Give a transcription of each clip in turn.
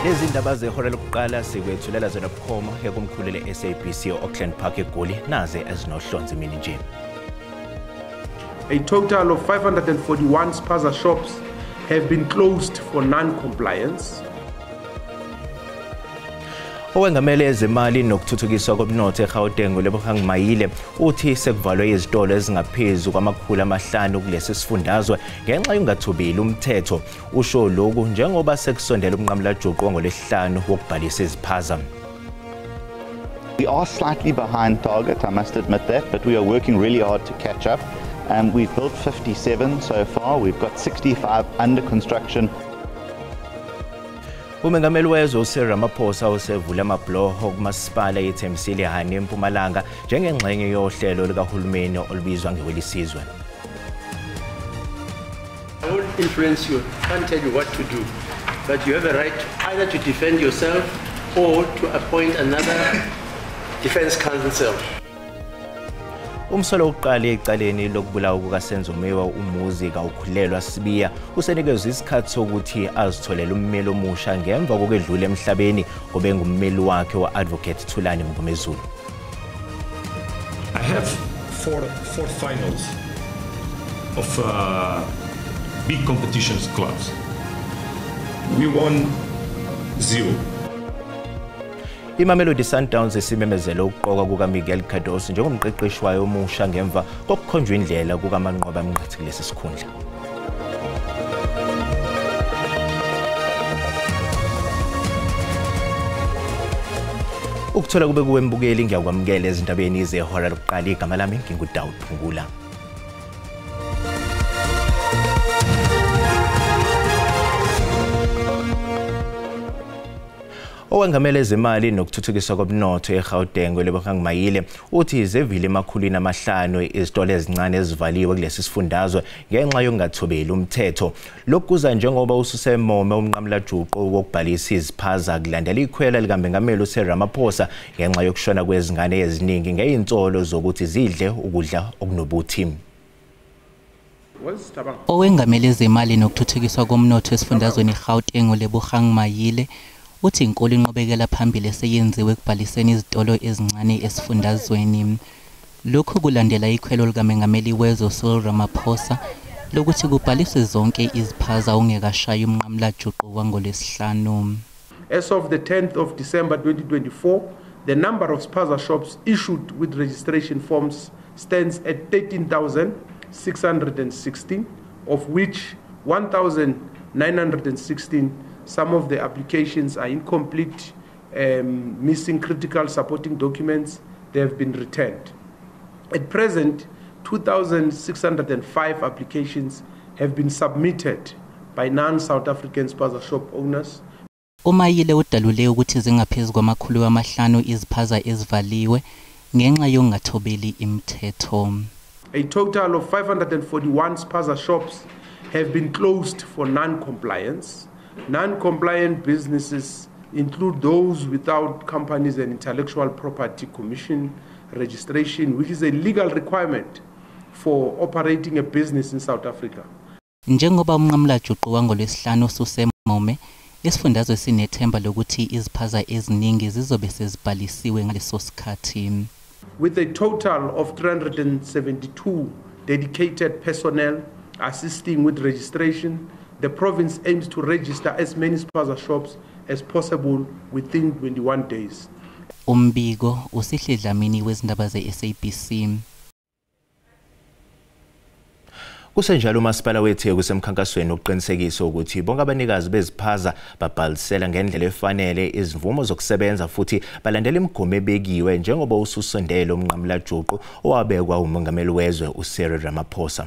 Lezi ndaba zehora lokuqala sikwethulela zona bukhoma ekumkhulule SABC Auckland Park eGoli, naze ezinohlonze mina nje. A total of 541 spaza shops have been closed for non-compliance. Owengamele ezimali nokuthuthukiswa komnotho eGauteng uLebogang Maile uthi sekuvalwe izitolo ezingaphezu kwama-500 kulesi sifundazwe ngenxa yokungathobeli umthetho. Usho lokhu njengoba sekusondela umnqamulajuqu wangolwesihlanu wokubhalisa iziphaza. We are slightly behind target, I must admit that, but we are working really hard to catch up. We've built 57 so far, we've got 65 under construction. Umengameli wezwe uCyril Ramaphosa usevule amabhuloho kumasipala iThemsile Hani eMpumalanga njengengxenye yohlelo likahulumeni olubizwa ngewelisizwe. I won't influence you, can't tell you what to do, but you have a right either to defend yourself or to appoint another defense counsel. Umsolo wokuqala ecaleni lokubulawa kukaSenzo Meyiwa uMuzi kaUkhulelwa Sibiya usenikezwe isikhathi sokuthi azitholele ummeli omusha ngemva kokwedlula emhlabeni obengummeli wakhe wa-Advocate Thulani Mngomezulu. I have four finals of big competitions clubs. We won 0. IMamelodi Sundowns isimemezele ukuqokwa kukaMiguel Cardoso njengomqeqeshi wayo omusha ngemva kokukhonjwa indlela kukaManqoba Mngqithi kulesi sikhundla. Ukuthola kube kuwembukeli, ngiyakwamukela ezindabeni zehora lokuqala. Igama lami nginguDawud Phungula. Owengamele ezimali nokuthuthukiswa komnotho eGauteng uLebogang Maile uthi zevile 500 izitolo ezincane ezivaliwe kulesi sifundazwe ngenxa yokungathobeli umthetho. Lokhu kuza njengoba ususemome umnqamulajuqu wokubhalisa iziphaza kulandela ikhwela likamengameli uCyril Ramaphosa ngenxa yokushona kwezingane eziningi ngezinsolo zokuthi zidle ukudla okunobuthi. Owengamele ezimali nokuthuthukiswa komnotho esifundazweni eGauteng uLebogang Maile uthi inkulu inqubekela phambili eseyenziwe ekubhaliseni izitolo ezincane esifundazweni. Lokhu kulandela ikhwelo likamengameli wezwe Cyril Ramaphosa lokuthi kubhaliswe zonke iziphaza ungekashayi umnqamulajuqu wangolwesihlanu. As of the 10th of December 2024, the number of spaza shops issued with registration forms stands at 13,616, of which 1,916 some of the applications are incomplete, missing critical supporting documents. They have been returned. At present, 2,605 applications have been submitted by non-South African spaza shop owners. UMayile udalule ukuthi zingaphezu kwama-500 iziphaza ezivaliwe ngenxa yokungathobeli imithetho. A total of 541 spaza shops have been closed for non-compliance. Non-compliant businesses include those without Companies and Intellectual Property Commission registration, which is a legal requirement for operating a business in South Africa. Njengoba umnqamulajuqu wangolwesihlanu ususemome, isifundazwe sinethemba lokuthi iziphaza eziningi zizobe sezibhalisiwe ngaleso sikhathi. With a total of 372 dedicated personnel assisting with registration, the province aims to register as many spaza shops as possible within 21 days. Umbiko uSihle Dlamini wezindaba ze-SABC. Kusenjalo umasipala weTheku usemkhankasweni wokuqinisekisa ukuthi bonke abanikazi beziphaza babhalisela ngendlela efanele izimvumo zokusebenza futhi balandela imigomo ebekiwe njengoba ususondele umnqamulajuqu owabekwa umongameli wezwe uCyril Ramaphosa.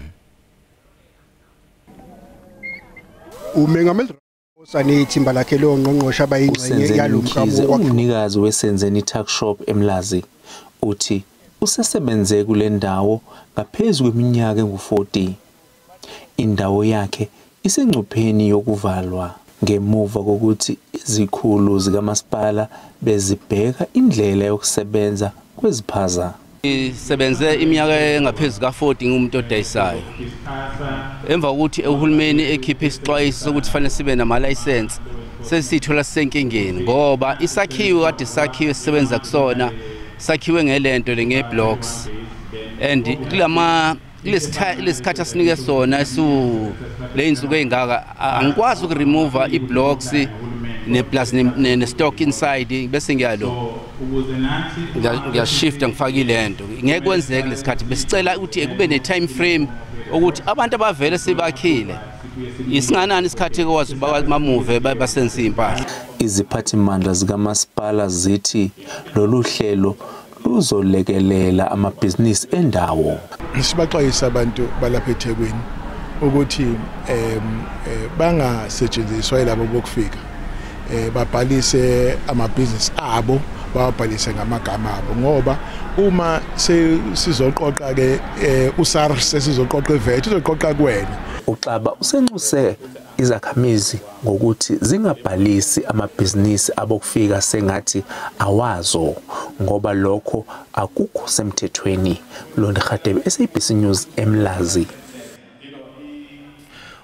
Umengameli Ramaphosa nethimba lakhe longqongqoshe abayingxenye yalomklamo. Umnikazi weSenzeni Tuck Shop eMlazi uthi usesebenze kule ndawo ngaphezu kweminyaka engu-40. Indawo yakhe isengcupheni yokuvalwa ngemuva kokuthi izikhulu zikamasipala bezibheka indlela yokusebenza kweziphaza. Ngisebenze iminyaka engaphezu ka-40 ngumuntu odayisayo. Emva kokuthi uhulumeni ekhiphe isixwayiso sokuthi fanele sibe namalayisensi, Sesithola sisenkingeni ngoba isakhiwo kade sakhiwe sisebenza kusona sakhiwe ngelento le ngeblocks and kulama kulesikhathi asinike sona esu le insuku ezingaka angikwazi ukuremove iblocks ne plus ne stock inside bese ngiyalo ngiyashifta ngifaka ilento ngeke kwenzeke lesikhathi. Besicela ukuthi kube ne time frame ukuthi abantu abavele sibakhile isinganani isikhathi kwazi bamuve basenze impahla. Iziphathimandla zikamasipala zithi lolu hlelo luzolekelela amabhizinisi endawo. Sibaxwayisa abantu balapha eThekwini ukuthi bangasetshenziswa yilabo bokufika, babhalise amabhizinisi abo, bawabhalise ngamagama abo, ngoba uma sizoqoqa ke uSARS sesizoqoqa iVAT izoqoqa kuwena. Uxaba usenxuse izakhamizi ngokuthi zingabhalisi amabhizinisi abokufika sengathi awazo ngoba lokho akukho semthethweni. Mlondi Radebe, SABC News, eMlazi.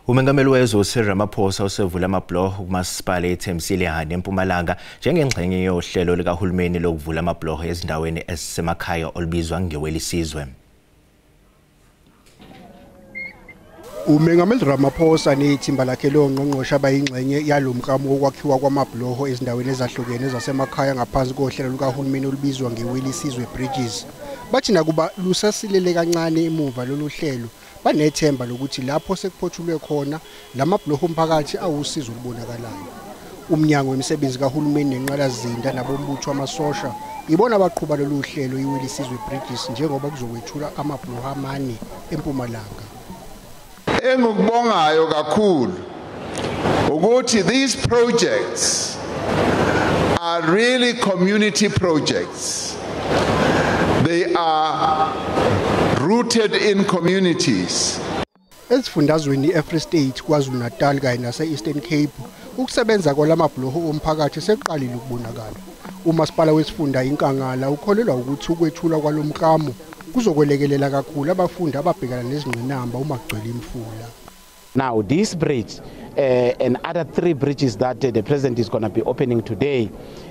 Umengameli wezwe Cyril Ramaphosa usevula amabhuloho kumasipala eThembisile Hani eMpumalanga njengengxenye yohlelo likahulumeni lokuvula amabhuloho ezindaweni ezisemakhaya olubizwa ngewelisizwe. Umengameli Ramaphosa nethimba lakhe longqongqoshe abayingxenye yalomklamo wokwakhiwa kwamabhuloho ezindaweni ezahlukene zasemakhaya ngaphansi kohlelo lukahulumeni olubizwa ngewelisizwe Bridges. Bathi nakuba lusasilele kancane emuva lolu hlelo, banethemba lokuthi lapho sekuphothulwe khona lamabhuloho omphakathi awusizo olubonakalayo. Umnyango wemisebenzi kahulumeni nenqalazinda nabombutho amasosha ibona abaqhuba lolu hlelo iwelisizwe Bridges njengoba kuzokwethula amabhuloho amane eMpumalanga. Engikubongayo kakhulu ukuthi these projects are really community projects. They are rooted in communities. Ezifundazweni eFree State, KwaZulu-Natal kanye nase-Eastern Cape, ukusebenza kwalamabhuloho omphakathi sekuqalile ukubonakala. Umasipala wesifunda iNkangala ukholelwa ukuthi ukwethulwa kwalomklamo kuzokwelekelela kakhulu abafundi ababhekana nezingqinamba uma kugcwele imfula. Now this bridge and other three bridges that the president is going to be opening today,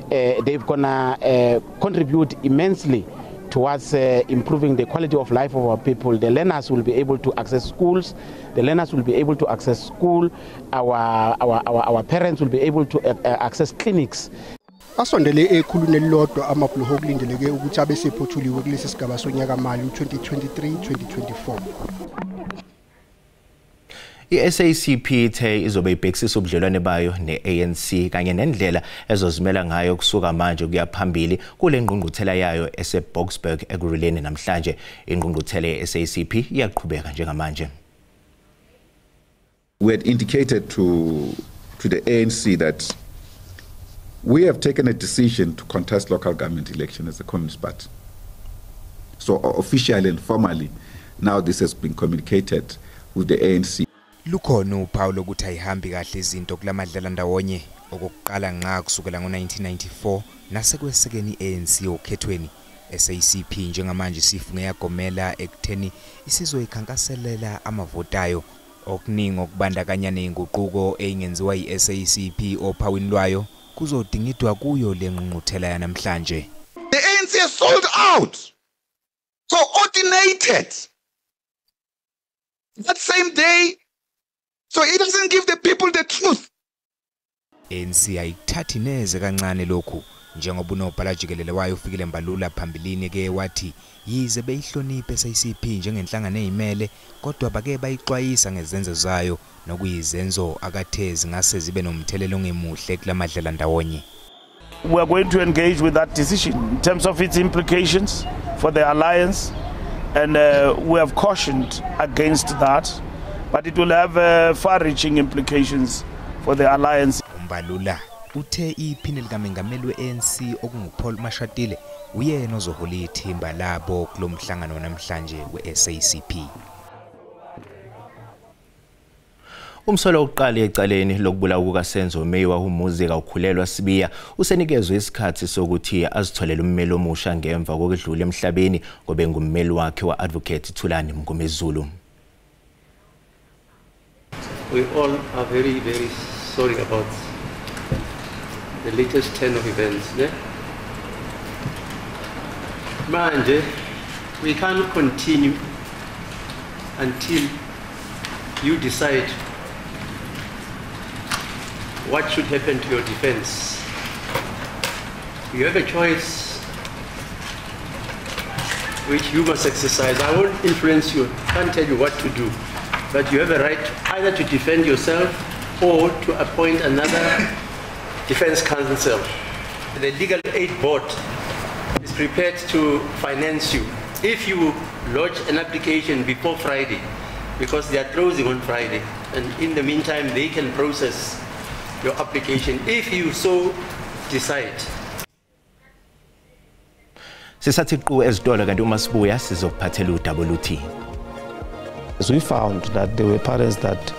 they're going to contribute immensely towards improving the quality of life of our people. The learners will be able to access schools. The learners will be able to access school. Our parents will be able to access clinics. Asondele ekhulwini elilodwa amabhuloho okulindeleke ukuthi abe sephothuliwe kulesi sigaba sonyaka mali u-2023-2024. I-SACP ithe izobe ibhekisisa ubudlelwane bayo ne-ANC kanye nendlela ezozimela ngayo kusuka manje kuya phambili kule ngqungquthela yayo eseBoksburg ekuruleni namhlanje. Ingqungquthela ye-SACP iyaqhubeka njengamanje. We had indicated to the ANC that we have taken a decision to contest local government election as a Communist Party. So officially and formally, now this has been communicated with the ANC. Lukhona uphawu lokuthi ayihambi kahle izinto kulamadlela ndawonye okokuqala nqa kusukela ngo-1994 nasekwesekeni i-ANC okhethweni. SACP njengamanje sifunge yagomela ekutheni isizoyikhankaselela amavotayo okuningi okubandakanya nezinguquko eyingenziwa yi-SACP ophawini lwayo kuzodingidwa kuyo le ngqungquthela yanamhlanje. The ANC has sold out, coordinated that same day, so it doesn't give the people the truth. ANC ayikuthathi neze kancane lokhu njengoba unobhala jikelele wayo uFikile Mbalula phambilini ke wathi yize beyihloniphe SACP njengenhlangano ezimele kodwa bake bayixwayisa ngezenzo zayo nokuyizenzo akathe zingase zibe nomthelelo ongemuhle kulamadlela ndawonye. We are going to engage with that decision in terms of its implications for the alliance, and we have cautioned against that, but it will have far-reaching implications for the alliance. Mbalula uthe iphini likamengameli we-ANC okunguPaul Mashatile uyena ozohola ithimba labo kulomhlangano namhlanje we-SACP. Umsolwa oqala ecaleni lokubulawa kukaSenzo Meyiwa uMuzika uKhulelwa Sibiya usenikezwe isikhathi sokuthi azitholele ummeli omusha ngemva kokudlula emhlabeni ngobe ngummeli wakhe wa-advocate Thulani Mngomezulu. We all are very, very sorry about the latest turn of events. Ne? Manje, we can't continue until you decide what should happen to your defense. You have a choice which you must exercise. I won't influence you, can't tell you what to do, but you have a right either to defend yourself or to appoint another defense counsel. The Legal Aid Board is prepared to finance you if you lodge an application before Friday, because they are closing on Friday, and in the meantime they can process your application if you so decide. Sisathi qu ezitolo kanti uma sibuya sizokuphathela udaba oluthi. We found that there were parents that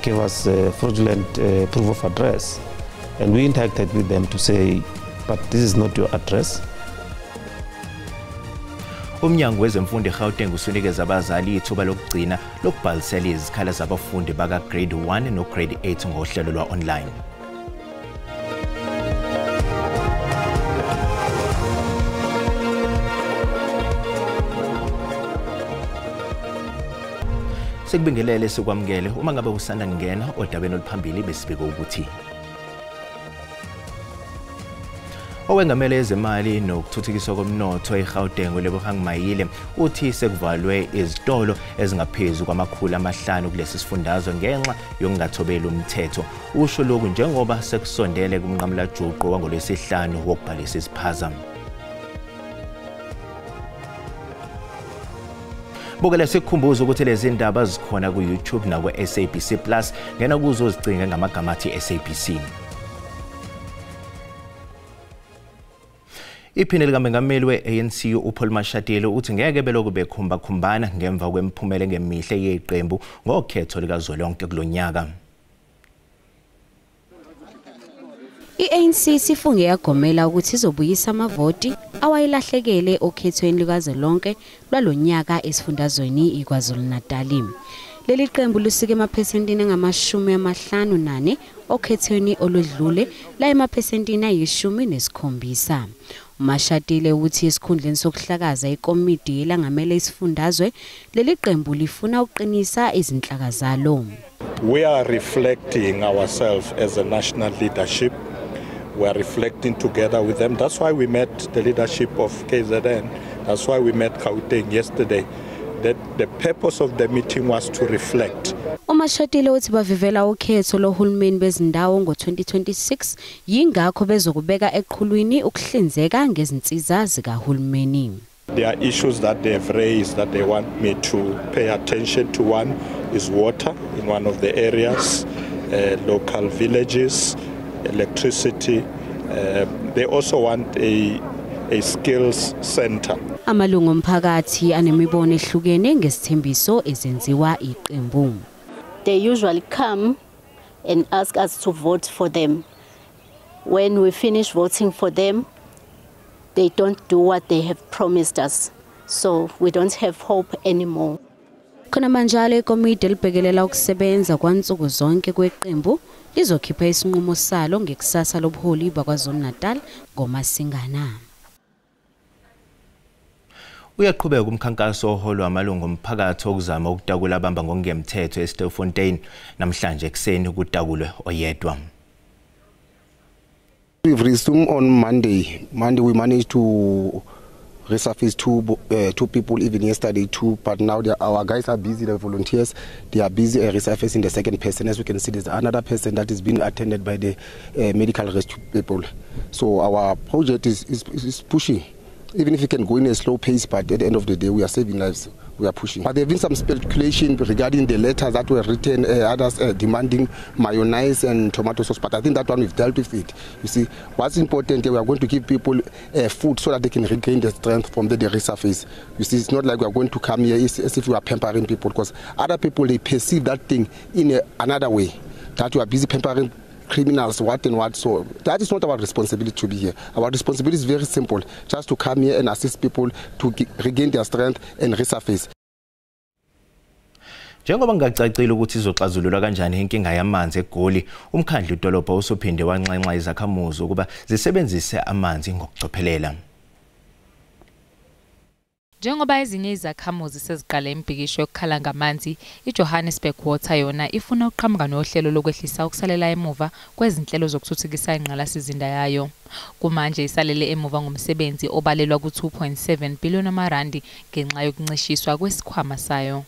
gave us fraudulent proof of address, and we interacted with them to say, but this is not your address. Umnyango wezemfundo eGauteng usunikeza abazali ithuba lokugcina lokubhalisela izikhala zabafundi baka grade 1 no grade 8 ngohlelo lwa online. Sikubingelele sikwamukele uma ngabe usanda kungena odabeni oluphambili besibike ukuthi owengamele ezemali nokuthuthukiswa komnotho eGauteng uLebohang Maile uthi sekuvalwe izitolo ezingaphezulu kwama-500 kulesi sifundazwe ngenxa yokungathobeli umthetho. Usho lokhu njengoba sekusondele kumnqamulajuqu wangolwesihlanu wokubhalisa iziphaza. Bukela sikukhumbuza ukuthi lezi ndaba zikhona ku-YouTube naku-SABC Plus. Ngena kuzo uzicinge ngamagama athi SABC. Iphini likamengameli we-ANC uPaul Mashatile uthi ngeke belokhu bekhumba-khumbana ngemva kwemiphumela engemihle yeqembu ngokhetho likazwelonke kulonyaka. I-ANC sifunge yagomela ukuthi izobuyisa amavoti awayilahlekele okhethweni likazwelonke lwalonyaka esifundazweni iKwaZulu-Natal. Leli qembu lisuke emaphesentini angama-54 okhethweni olwedlule la emaphesentini ayi-17. Mashatile uthi esikhundleni sokuhlakaza ikomidi elangamele isifundazwe, leli qembu lifuna ukuqinisa izinhlaka zalo. We are reflecting ourselves as a national leadership. We are reflecting together with them. That's why we met the leadership of KZN. That's why we met Gauteng yesterday. That the purpose of the meeting was to reflect. uMashatile uthi bavivela ukhetho lohulumeni bezindawo ngo-2026 yingakho bezokubeka eqhulwini ukuhlinzeka ngezinsiza zikahulumeni. There are issues that they have raised that they want me to pay attention to. One is water in one of the areas, local villages, electricity. They also want a skills center. Amalungu omphakathi anemibono ehlukene ngesithembiso ezenziwa iqembu. They usually come and ask us to vote for them. When we finish voting for them, they don't do what they have promised us. So we don't have hope anymore. Khona manjalo ikomidi elibhekelela ukusebenza kwansuku zonke kweqembu lizokhipha isinqumo salo ngekusasa lobuholi bakwaZulu-Natal ngoMasingana. Uyaqhubeka umkhankaso oholwa amalungu omphakathi okuzama ukutakula abamba ngokungemthetho eStilfontein. Namhlanje ekuseni kutakulwe oyedwa. We've resumed on Monday. Monday we managed to resurface two people, even yesterday two, but now our guys are busy, the volunteers, they are busy resurfacing the second person. As we can see, there's another person that is being attended by the medical rescue people. So our project is pushing. Even if it can go in a slow pace, but at the end of the day, we are saving lives. We are pushing. But there have been some speculation regarding the letters that were written, others demanding mayonnaise and tomato sauce. But I think that one we've dealt with it. You see, what's important here, we are going to give people food so that they can regain their strength from the resurface. You see, it's not like we are going to come here as if we are pampering people, because other people, they perceive that thing in another way, that we are busy pampering criminals, what and what. So that is not our responsibility to be here. Our responsibility is very simple, just to come here and assist people to regain their strength and resurface. Njengoba ngingacacile ukuthi izoxazululwa kanjani inkinga yamanzi eGoli, umkhandlu dolobha usuphinde wanxenxa izakhamuzi ukuba zisebenzise amanzi ngokucophelela. Njengoba ezinye izakhamuzi seziqale imibhikisho yokukhala ngamanzi, iJohannesburg Water yona ifuna ukuqhamuka nohlelo lokwehlisa ukusalela emuva kwezinhlelo zokuthuthukisa ingqalasizinda yayo. Kumanje isalele emuva ngomsebenzi obalelwa ku-2.7 billion amarandi ngenxa yokuncishiswa kwesikhwama sayo.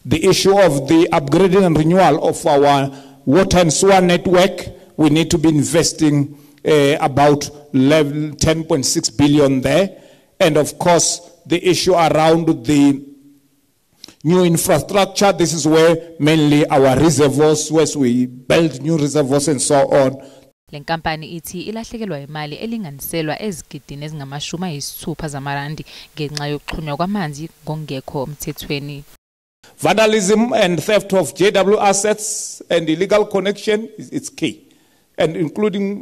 The issue of the upgrading and renewal of our water and sewer network, we need to be investing about 10.6 billion there. And of course, the issue around the new infrastructure, this is where mainly our reservoirs, where we build new reservoirs and so on. Le nkampani ithi ilahlekelwa imali elinganiselwa ezigidini ezingama-60 zamarandi ngenxa yokuxhunywa kwamanzi ngokungekho emthethweni. Vandalism and theft of JW assets and illegal connection is key, and including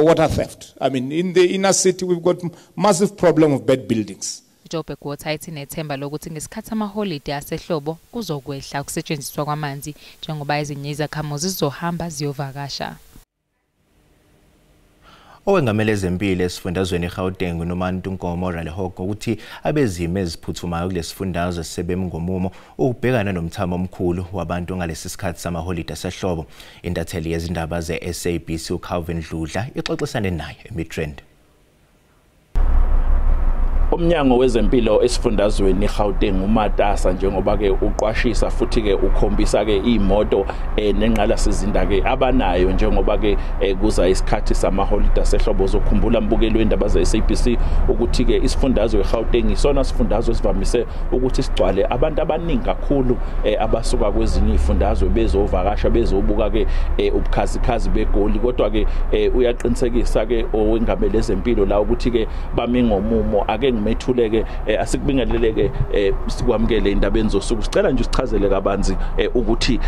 water theft. I mean, in the inner city, we've got massive problem of bad buildings. iJoburg Water ithi nethemba lokuthi ngesikhathi amaholide asehlobo kuzokwehla ukusetshenziswa kwamanzi njengoba ezinye izakhamuzi zizohamba ziyovakasha. Owengamele ezempilo esifundazweni eGauteng uNomantu Nkomo Ralehoko uthi abezimo eziphuthumayo kulesifundazwe sebemi ngomumo ukubhekana nomthamo omkhulu wabantu ngalesi sikhathi samaholide asehlobo. Intatheli yezindaba ze-SABC uCalvin Dludla ixoxisane naye eMidrand. Umnyango wezempilo esifundazweni iGauteng umatasa njengoba ke uqwashisa futhi ke ukhombisa ke imoto nenqalasizinda ke abanayo njengoba ke kuza isikhathi samaholide sehlobo. Uzokhumbula mbukeli wendaba ze-SABC ukuthi ke isifundazwe iGauteng isona sifundazwe sivamise ukuthi sigcwale abantu abaningi kakhulu abasuka kwezinye izifundazwe bezovakasha bezobuka ke ubukhazikhazi beGoli. Kodwa ke uyaqinisekisa ke owengamele ezempilo la ukuthi ke bami ngomumo. Ake ngimethuleke, asikubingeleleke, sikwamukele indabeni zosuku. Sicela nje usichazele kabanzi ukuthi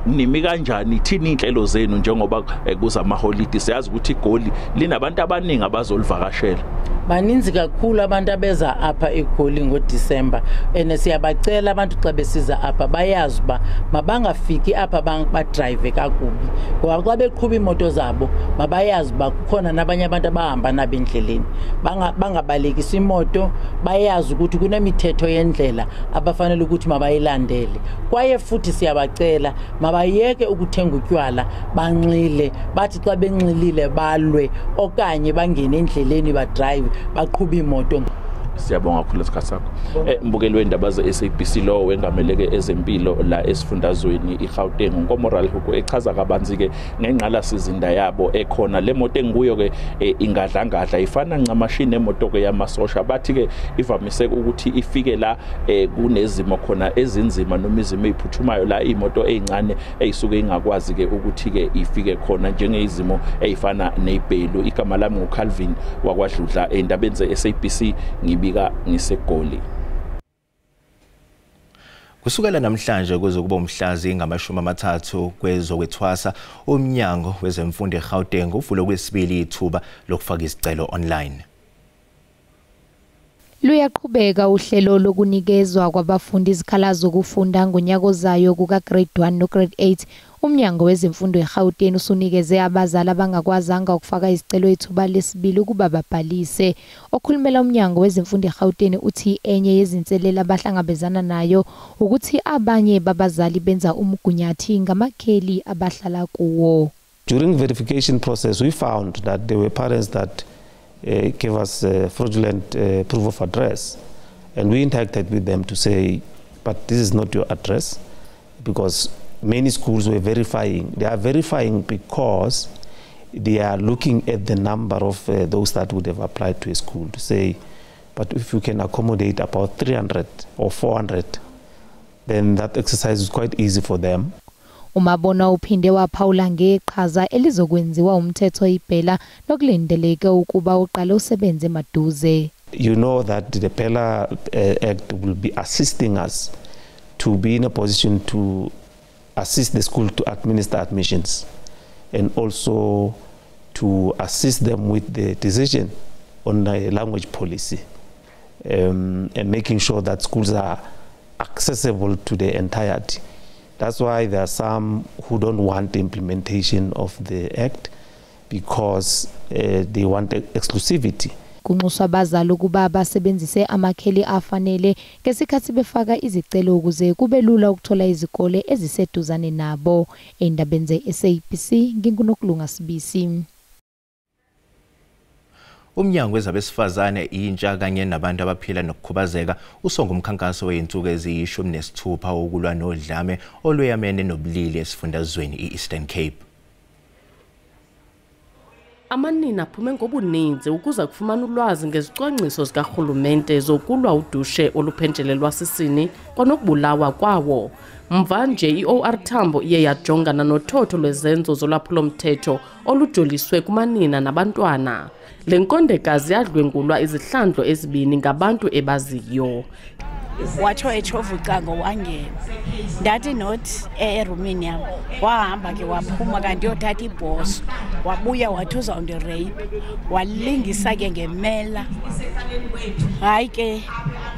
nimi kanjani, ithini inhlelo zenu njengoba kuza amaholide. Siyazi ukuthi iGoli linabantu abaningi abazolivakashela. Baninzi kakhulu abantu abeza apha eGoli ngoDisemba, and siyabacela abantu xa besiza apha bayazi uba mabangafiki apha badrive kakubi, ngoba xa beqhuba iimoto zabo mabayazi uba kukhona nabanye abantu abahamba nabo endleleni. Bangabalekisi imoto, bayazi ukuthi kunemithetho yendlela abafanele ukuthi mabayilandele. Kwaye futhi siyabacela mabayeke ukuthenga utywala banxile, bathi xa benxilile balwe okanye bangene endleleni badrive baqhuba imoto. Siyabonga kakhulu isikhathi sakho. Mbukeli wendaba ze-SABC, lo wengameleke ezempilo la esifundazweni iGauteng uNkomo Ralehoko echaza kabanzi ke ngengqalasizinda yabo ekhona. Le moto enguyo ke ingadlangadla ifana ncamashi nemoto ke yamasosha. Bathi ke ivamise ukuthi ifike la kunezimo khona ezinzima noma izimo eziphuthumayo la imoto ezincane eyisuke ingakwazi ke ukuthi ke ifike khona, njengezimo ezifana nezibhelu. Igama lami nguCalvin wakwaDludla, endabeni ze-SABC ngibika ngiseGoli. Kusukela namhlanje kuze kuba umhlazi ngama-30 kwezokwethwasa, umnyango wezemfundo eGauteng uvule kwesibili ithuba lokufaka izicelo online. Luyaqhubeka uhlelo lokunikezwa kwabafundi izikhala zokufunda ngonyaka ozayo kuka grade 1 no grade 8. Umnyango wezemfundo eGauteng usunikeze abazali abangakwazanga ukufaka izicelo ithuba lesibili ukuba babhalise. Okhulumela umnyango wezemfundo eGauteng uthi enye yezinselelo abahlangabezana nayo ukuthi abanye babazali benza umgunyathi ngamakheli abahlala kuwo. During verification process we found that there were parents that gave us fraudulent proof of address, and we interacted with them to say, but this is not your address, because many schools were verifying. They are verifying because they are looking at the number of those that would have applied to a school to say, but if you can accommodate about 300 or 400, then that exercise is quite easy for them. Umabona uphinde waphawula ngeqhaza elizokwenziwa umthetho iBhela nokulindeleke ukuba uqale usebenze maduze. You know that the BELA Act will be assisting us to be in a position to assist the school to administer admissions and also to assist them with the decision on the language policy, and making sure that schools are accessible to the entirety. That's why there are some who don't want the implementation of the act because they want exclusivity. Kunxuswa abazali ukuba basebenzise amakheli afanele ngesikhathi befaka izicelo ukuze kube lula ukuthola izikole eziseduzane nabo. Endabeni ze-SABC nginguNokulunga Sibisi. Umnyango wezabesifazane, intsha kanye nabantu abaphila nokukhubazeka usonga umkhankaso wey'nsuku eziyi-16 wokulwa nodlame olweyamene nobulili esifundazweni i-Eastern Cape. Amanina aphume ngobuninzi ukuza kufumana ulwazi ngezicwangciso zikarhulumente zokulwa udushe oluphenjelelwa sisini kwanokubulawa kwawo. Mva nje i-OR Tambo iye yajongana nothotho lwezenzo zolwaphulomthetho olujoliswe kumanina nabantwana. Le nkondekazi yadlwengulwa izihlandlo ezibini ngabantu ebaziyo. Watsho etshova ucango wangena. Ndathi not erumini yam. Wahamba ke waphuma kanti yothatha ibhoso. Wabuya wathi uzawundirape. Walingisa ke ngemela. Hayi ke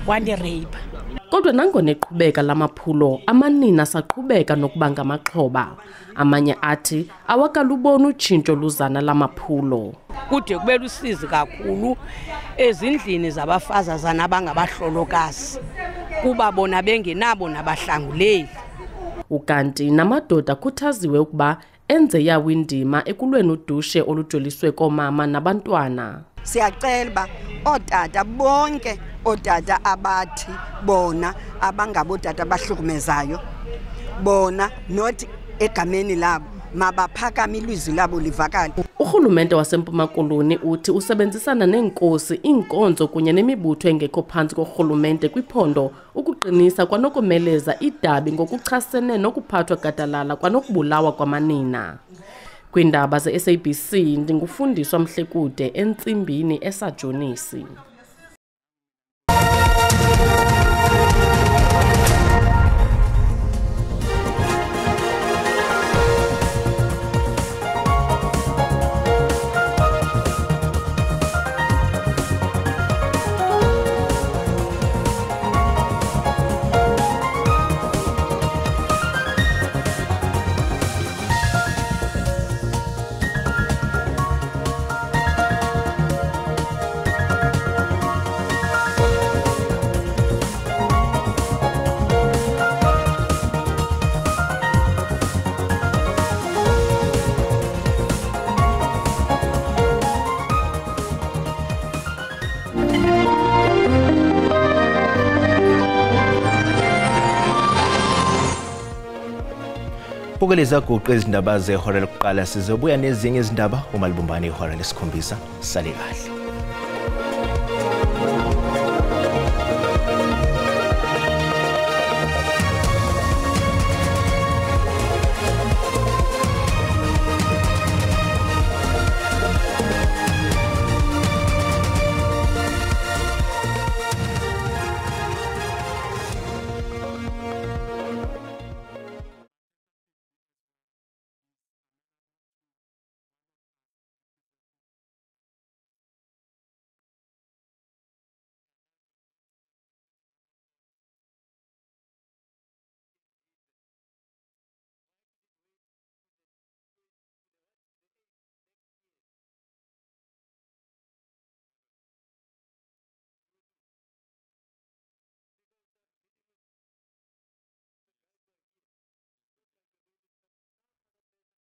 wandirape. Kodwa nangona eqhubeka lamaphulo, amanina asaqhubeka nokuba ngamaxhoba. Amanye athi awakaluboni utshintsho luzana lamaphulo. Kude kube lusizi kakhulu ezindlini zabafazazana abangabahlolokazi kuba bona bengenabo nabahlanguleli. Ukanti namadoda akhuthaziwe ukuba enze yawo indima ekulweni udushe olujoliswe koomama nabantwana. Siyacela uba ootata bonke, ootata abathi bona abangabotata abahlukumezayo bona not egameni labo, mabaphakame ilizwi labo livakale. Urhulumente waseMpuma Koloni uthi usebenzisana neenkosi, iinkonzo kunye nemibutho engekho phantsi korhulumente kwiphondo ukuqinisa kwanokomeleza idabi ngokuchasene nokuphathwa gadalala kwanokubulawa kwamanina. Kwiindaba ze-SABC ndingufundiswa Mhlekude eNtsimbini eSajonisi. Bukeleza guqe izindaba zehora lokuqala, sizobuya nezinye izindaba uma libumbane ihora lesikhombisa. Sale kahle.